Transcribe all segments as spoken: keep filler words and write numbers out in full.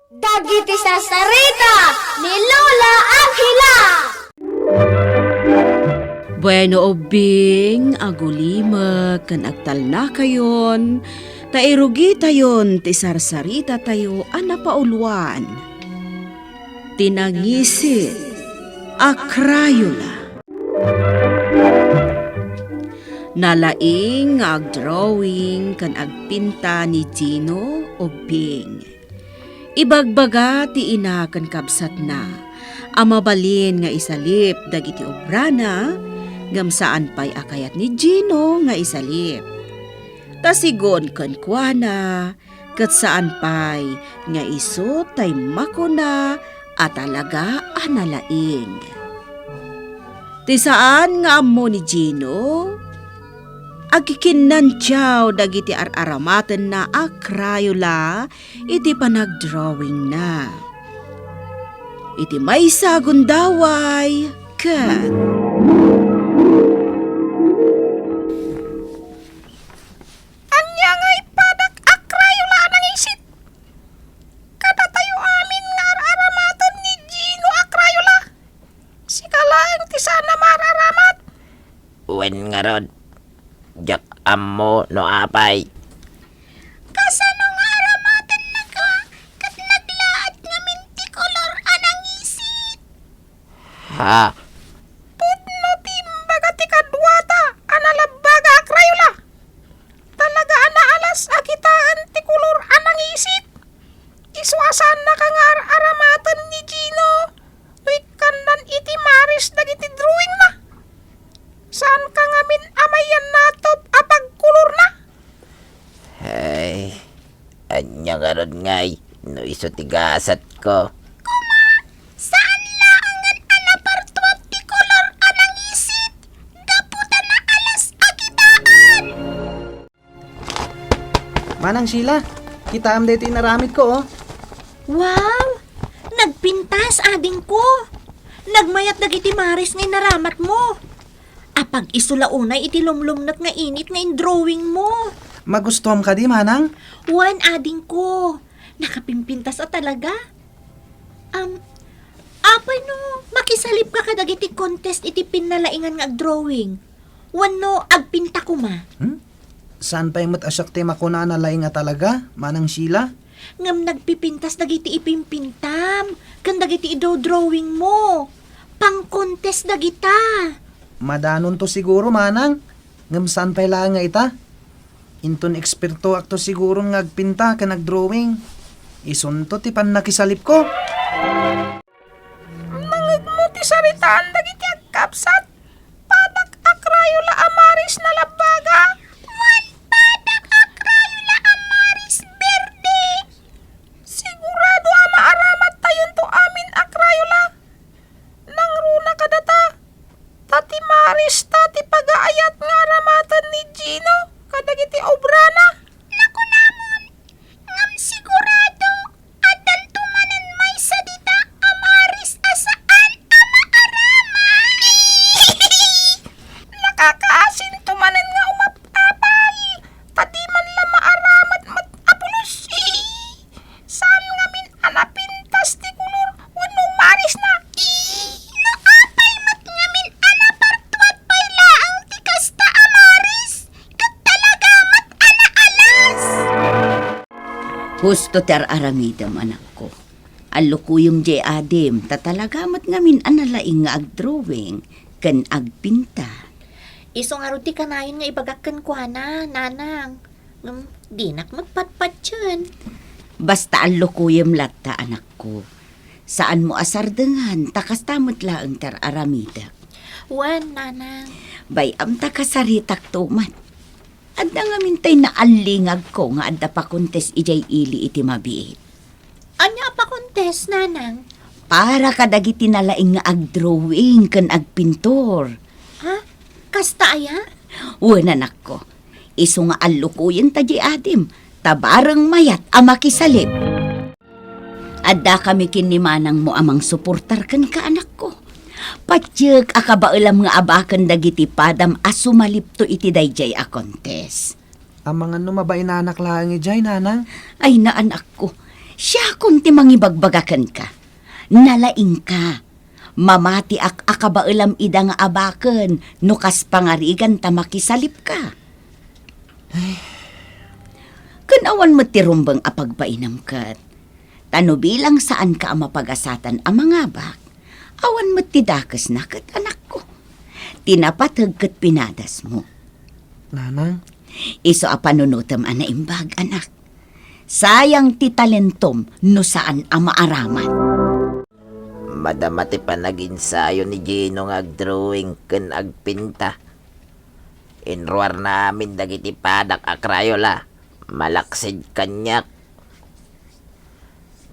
Dagiti sarsarita ni Lola Angela. Bueno, ubbing, agulimek ken agtalnakayon, ta irugitayon ti sarsaritatayo a napauluan. Ti nangisit a Crayola. Nalaing nga agdrawing ken agpinta ni Gino, ubbing. Ibagbaga ti ina ken kabsatna a mabalin nga isalip dagiti obrana, ngem saan pay a kayat ni Gino nga isalip. Ta sigun kenkuana, ket saan pay nga isu tay makuna a talaga a nalaing. Ti saan nga ammo ni Gino, agkikinnantiaw dagiti ar-aramatenna a Crayola iti panagdrawingna. Iti maysa a gundaway ket Ania nga ipadak a Crayola a nangisit? Kadatayo amin nga ar-aramaten ni Gino a Crayola. Sika laeng ti saan a maararamat. Wen ngarud, diak ammo no apay. Kasano nga aramatennaka ket naglaat ngamin ti kolor a nangisit? Ha? Pudno ti imbaga ti kaduata a nalabbaga a Crayola. Talaga a naalas a kitaen ti kolor a nangisit. Isu a saannaka nga ar-aramaten ni Gino no ikkandan iti maris dagiti drawingna. Saanka ngamin a mayannatup a pagkolorna. Ay, ania ngarud ngay no isu ti gasatko? Koma, saan laengen a napartuat ti kolor a nangisit gapu ta naalas a kitaen. Manang Sheila, kitaem daytoy inaramidko, oh. Wow! Nagpintas, adingko! Nagmayat dagiti maris nga inaramatmo. Apag-isu la unay iti lumlumnek nga init nga indrawingmo. Magustuam kadi, manang? Wen, adingko. Nakapimpintas a talaga. Am, apay no makisalipka kadagiti contest iti pinnalaingan nga agdrawing? Wenno agpinta koma? Hmm? Saan pay met a siak ti makuna a nalaing a talaga, Manang Sheila? Ngem nagpipintas dagiti ipimpintam ken dagiti idrawdrawingmo. Pang-contest dagita. Madanonto siguro, manang. Ngem saan pay laeng nga ita? Inton ekspertoakto siguron nga agpinta ken agdrawing. Isunto ti pannakisalipko. Nangegmo ti saritaan dagiti agkabsat. Padak a Crayola a maris nalabbaga. Wen, padak a Crayola a maris berde. Sigurado a maaramat tayonto amin a Crayola. Nangruna kadata, ta ti maris ta ti pagaayat nga aramaten ni Gino kadagiti obrana. Nakunamon, ngem sigurado, addanto manen maysa dita a maris a saan a maaramat. Nakakaasinto manen nga umapapal, ta di man la maaramat met a pulos. Saan ngamin a napintas ti kolor wenno marisna? No apay met ngamin a napartuat pay laeng ti kasta a maris, ket talaga met a naalas. Husto ti ar-aramidem, anakko. Allukoyem diay adim, ta talaga met ngamin a nalaing nga agdrawing ken agpinta. Isu ngarud ti kanayon nga ibagak kenkuana, nanang. Ngem dinak met patpatien. Basta allukoyem latta, anakko. Saanmo a sardengan, ta kasta met laeng ti ar-aramidek. Wen, nanang. Bay-am ta kasaritakto met. Adda ngamin tay naalingagko nga adda pakontes idiay ili iti mabiit. Ania a pakontes, nanang? Para kadagiti nalaing nga agdrawing ken agpintor. Ha? Kasta aya? Wen, anakko. Isu nga allukoyenta diay adim, ta bareng mayat a makisalip. Addakami ken ni manangmo a mangsuportar kenka, anakko. Patiek a kabaelam nga abaken dagiti padam a sumalipto iti daydiay a contest. Amangan no mabainanak laeng idiay, nanang? Ay, anakko. Siakon ti mangibagbaga kenka. Nalaingka. Mamatiak a kabaelam ida nga abaken no kas pangarigan ta makisalipka. Ken awan met ti rumbeng a pagbainam ket. Ta no bilang saanka a mapagasatan a mangabak, awan met ti dakesna ket, anakko. Ti napateg ket pinadasmo. Nanang? Isu a panunotem a naimbag, anak. Sayang ti talentom no saan a maaramat. Madama ti panaginsayo ni Gino nga agdrawing ken agpinta. Inruarna amin dagiti padak a Crayola. Malaksid kaniak.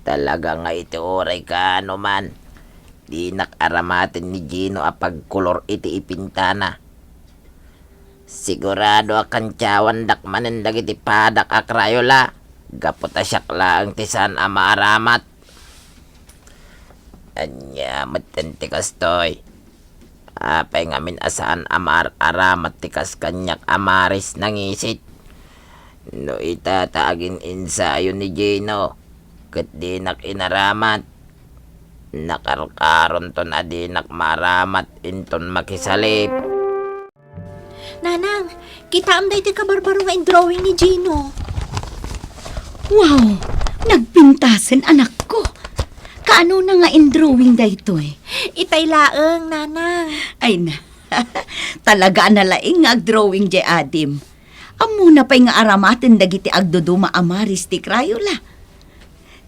Talaga nga iti uray kaano man, dinak aramaten ni Gino a pagkolor iti ipintana. Sigurado a kantiawandak manen dagiti padak a Crayola, gapu ta siak laeng ti saan a maaramat. Ania metten ti kastoy? Apay ngamin a saan a maar-aramat ti kas kaniak a Maris nangisit? No ita ta agin-insayo ni Gino, ket dinak inaramat, nakarkaronton a dinak maaramat inton makisalip. Nanang, kitaem daytoy kabarbaro nga indrawing ni Gino. Wow! Nagpintasen, anakko. Kaanona nga indrawing daytoy? Itay laeng, Nanang. Ay na. Talaga a nalaing nga agdrawing diay adim. Ammona pay nga aramaten dagiti agduduma a Maris ti Crayola.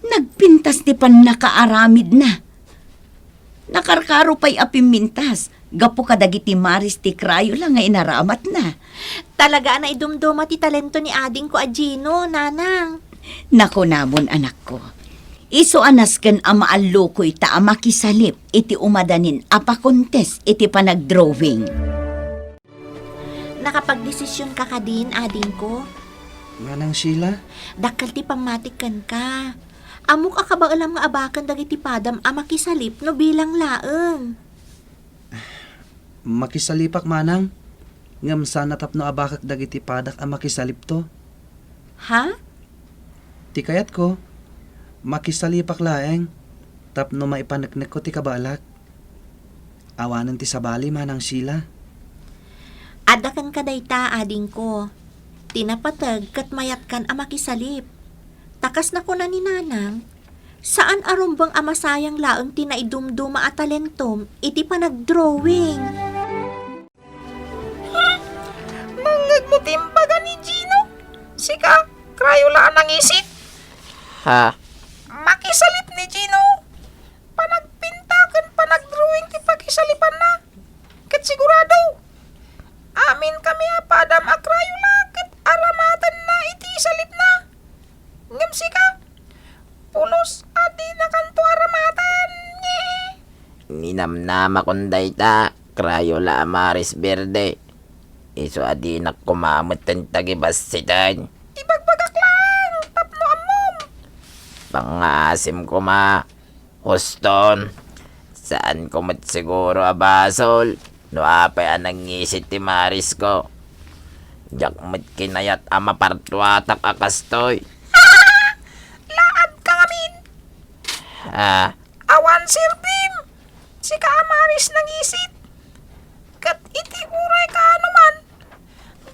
Nagpintas ti pannakaaramidna. Nakarkaro pay a pimmintas gapu kadagiti Maris ti Crayola nga inaramatna. Talaga a naidumduma ti talento ni adingko a Gino, Nanang. Nakunamon, anakko. Isu a nasken a maallukoyta a makisalip iti umadanin a pakontes iti panagdrawing. Nakapagdesisionka kadin, adingko? Manang Sheila? Dakkel ti pammatik kenka. Ammok a kabaelam nga abaken dagiti padam a makisalip no bilang laeng. Makisalipak, Manang. Ngem saan a tapno abakek dagiti padak a makisalipto. Ha? Ti kayatko, makisalipak laeng tapno maipaneknekko ti kabaelak. Awanen ti sabali, Manang Sheila. Adda kenka dayta, adingko. Ti napateg ket mayatkan a makisalip. Ta kas nakuna ni Nanang, saan a rumbeng a masayang laeng ti naidumduma a talentom iti panagdrawing. Nangngegmo ti imbaga ni Gino? Sika, Crayola a nangisit? Ha? Makisalip ni Gino. Panagpinta ken panagdrawing ti pakisalipanna. Ket sigurado, amin kami a padam a Crayola ket aramatenna iti salipna. Ngem sika, pulos a dinakanto aramaten. Ninamnamakon dayta, Crayola a Maris Verde. Isu a dinak koma metten tagibassiten. Ibagbagak laeng tapno ammom. Pangngaasim koma. Huston, saanko met siguro a basol no apay a nangisit ti Marisko. Diak met kinayat a mapartuatak a kastoy. Laadka ngamin. Ah. Awan serbim. Sika a Maris nangisit. Ket iti uray kaano man,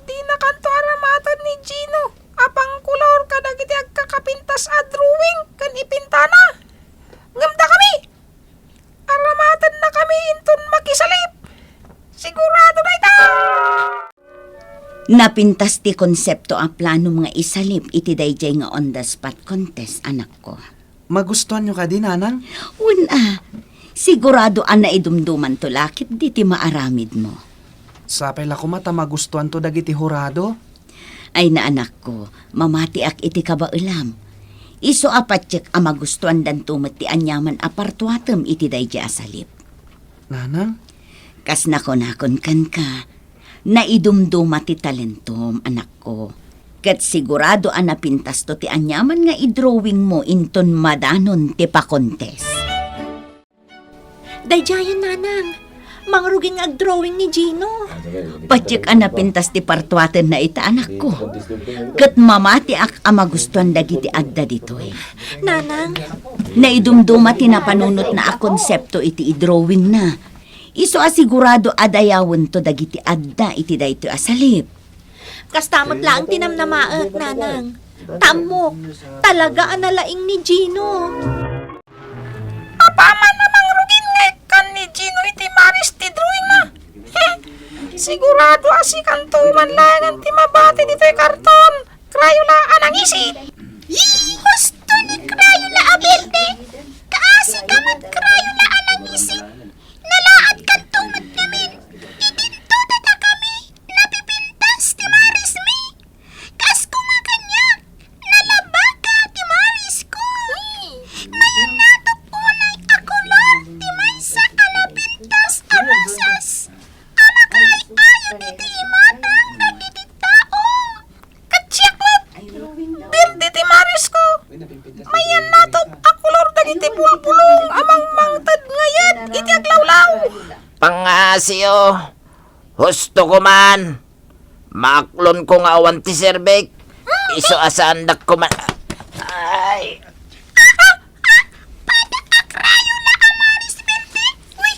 dinakanto aramaten ni Gino a pangkolor kadagiti agkakapintas a drawing ken ipintana. Ngem dakami, aramatenna kami inton makisalip. Sigurado dayta! Napintas ti konsepto a planom nga isalip iti daydiay nga on the spot contest, anakko. Magustuanyo kadi, Nanang? Wen a, sigurado a naidumdumanto la ketdi ti maaramidmo. Sapay la koma ta magustuanto dagiti hurado. Ay na, anakko, mamatiak iti kabaelam. Isu a patiek a magustuandanto met ti aniaman a partuatem iti daydiay a salip. Nanang? Kas nakunakon kenka, naidumduma ti talentom, anakko. Ket sigurado a napintasto ti aniaman nga idrawingmo inton madanon ti pakontes. Daydiayen, Nanang. Mangrugin nga agdrawing ni Gino. Patiek a napintas ti partuatenna ita, anakko. Ket mamatiak a magustuan dagiti adda ditoy. Nanang. Naidumduma ti napanunotna a konsepto iti idrawingna. Isu a sigurado a dayawento dagiti adda iti daytoy a salip. Kasta met laeng ti namnamaek, Nanang. Ta ammok, talaga a nalaing ni Gino. Apaman a mangrugin nga ikkan ni Gino iti Maris ti drawingna. He, sigurado a sikanto man laengen ti mabati ditoy karton, Crayola a nangisit. Husto ni Crayola a berde. Kaasi ka met, Crayola a nangisit. Nalaat kanto met ngamin. Idinto data kami. Napipintas ti marismi. Kas koma kaniak, nalabaka ti marisko. Mayannatop unay a kolor ti maysa a napintas a rosas a makaay-ayat iti imatang dagiti tao. Ket siak met, berde ti marisko. Mayannatop a kolor dagiti bulbulong a mangmangted nga yet iti aglawlaw. Pangngaasim, husto ko man. Maaklonko nga awan ti serbek. Isu a saandak koma-, ay. Pada a Crayola a Maris Berde. Uy,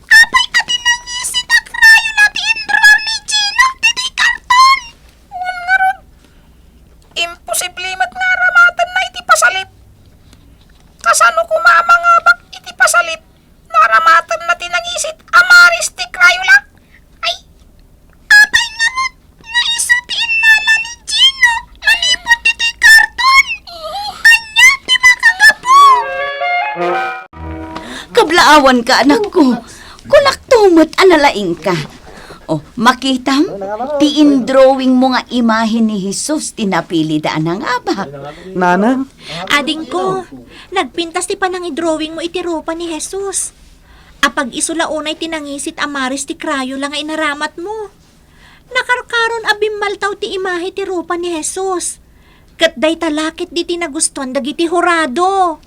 apay a ti nangisit a Crayola ti inruar ni Gino ditoy karton? Wen ngarud, imposible met nga aramatenna iti pasalip. Kasano koma a mangabak iti pasalip? Naaramatenna ti nangisit a Maris ti Crayola. Ay, apay ngarud nga isu ti innala ni Gino manipud ditoy karton? Ania ti makagapu? Kablaawanka, anakko. Kunakto met a nalaingka. O, makitam, ti indrawingmo nga imahe ni Jesus ti napilida a nangabak. Nanang? Adingko, nagpintas ti panangidrawingmo iti rupa ni Jesus. Apag-isu la unay ti nangisit a Maris ti Crayola nga inaramatmo. Nakarkaron a bimmaltaw ti imahe ti rupa ni Jesus. Ket dayta la ketdi ti nagustuan dagiti hurado.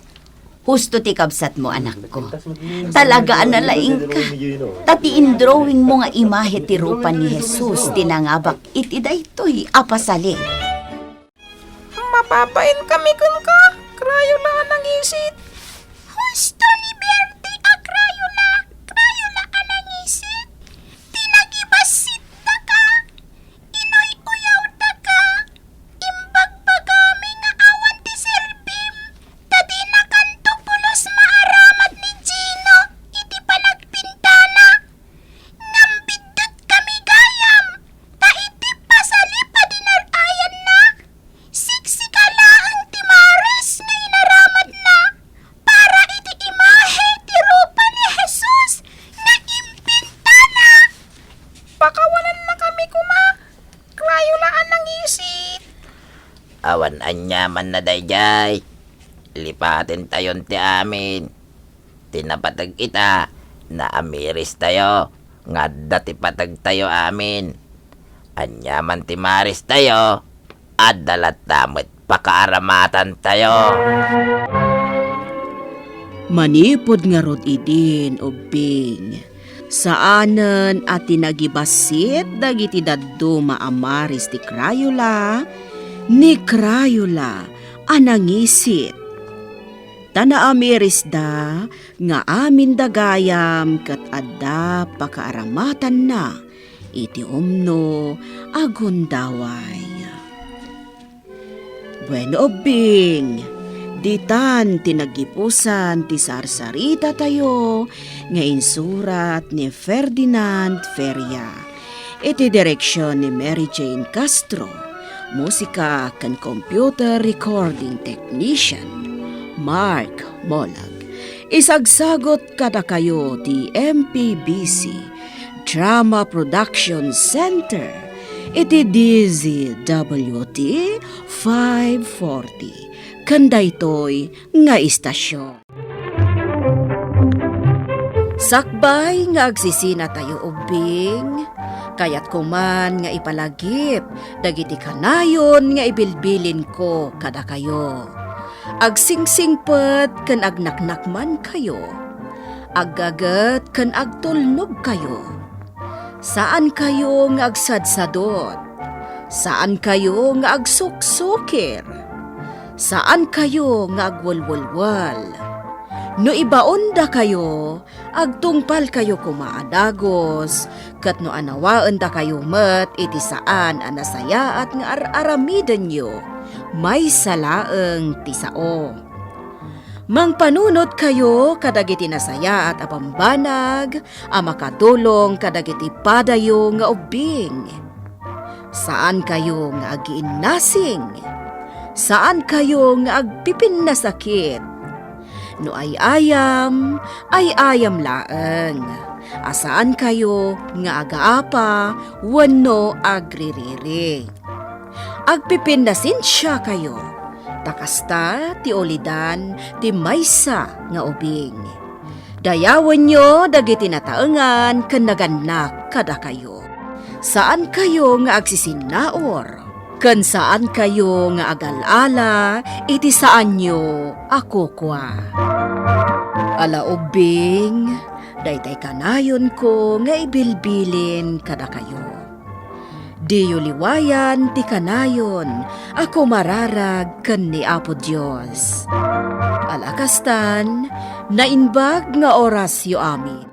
Husto ti kabsatmo, anakko. Talaga a nalaingka. Ta ti indrawingmo nga imahe ti rupa ni Jesus ti nangabak iti daytoy a pasalip. Mapapain kami kenka, Crayola a nangisit. Husto ni Berde a Crayola, Crayola a nangisit. Ti nagibassit daka, inuy-uyaw daka, imbagbagami nga awan ti serbim, ta dinakanto pulos maaramat ni Gino iti panagpintana. Ngem biddut kami gayam, ta iti pasalip a dinar-ayanna, siksika laeng ti Maris nga inaramatna para iti imahe ti rupa ni Jesus nga impintana. Pakawananna kami koma, Crayola a nangisit. Awan aniamanna daydiay. Lipatentayon ti amin. Ti napateg ita, naamiristayo, nga adda ti pategtayo amin. Aniaman ti maristayo, adda latta met pakaaramatantayo. Manipud ngarud idin, ubbing, saanen a ti nagibassit dagiti dadduma a maris ti Crayola, ni Crayola a nangisit. Ta naamirisda nga aminda gayam ket adda pakaaramatanna iti umno a gundaway. Bueno, ubbing, ditan ti naggipusan ti sarsaritatayo nga insurat ni Ferdinand Feria. Iti direksion ni Mary Jane Castro, musika ken computer recording technician, Mark Molag. Isagsagut kadakayo ti M P B C Drama Production Center iti D Z W T five forty. Ken daytoy nga istasyon. Sakbay nga agsisinatayo ubbing, kayatko man nga ipalagip dagiti kanayon nga ibilbilinko kadakayo. Agsingsingpet ken agnaknakmankayo. Aggaget ken agtulnogkayo. Saankayo nga agsadsadot. Saankayo nga agsuksukir. Saankayo nga agwelwelwel. No ibaondakayo, agtungpalkayo koma a dagus, ket no anawaendakayo met iti saan a nasayaat nga ar-aramidenyo, maysa laeng ti sao. Mangpanunotkayo kadagiti nasayaat a bambanag a makadulong kadagiti padayo nga ubbing. Saankayo nga agiinnasing. Saankayo nga agpipinnasakit. No ay-ayam, ay-ayam laeng. A saankayo nga agaapa wenno agririri. Agpipinnasensiakayo, ta kasta ti ulidan ti maysa nga ubing. Dayawenyo dagiti nataengan ken nagannak kadakayo. Saankayo nga agsisinnaur, ken saankayo nga agal-ala iti saanyo a kukua. Ala ubbing, daytay kanayonko nga ibilbilin kadakayo. Diyo liwayan ti kanayon a kumararag ken ni Apo Dios. Ala kastan, naimbag nga orasyo amin.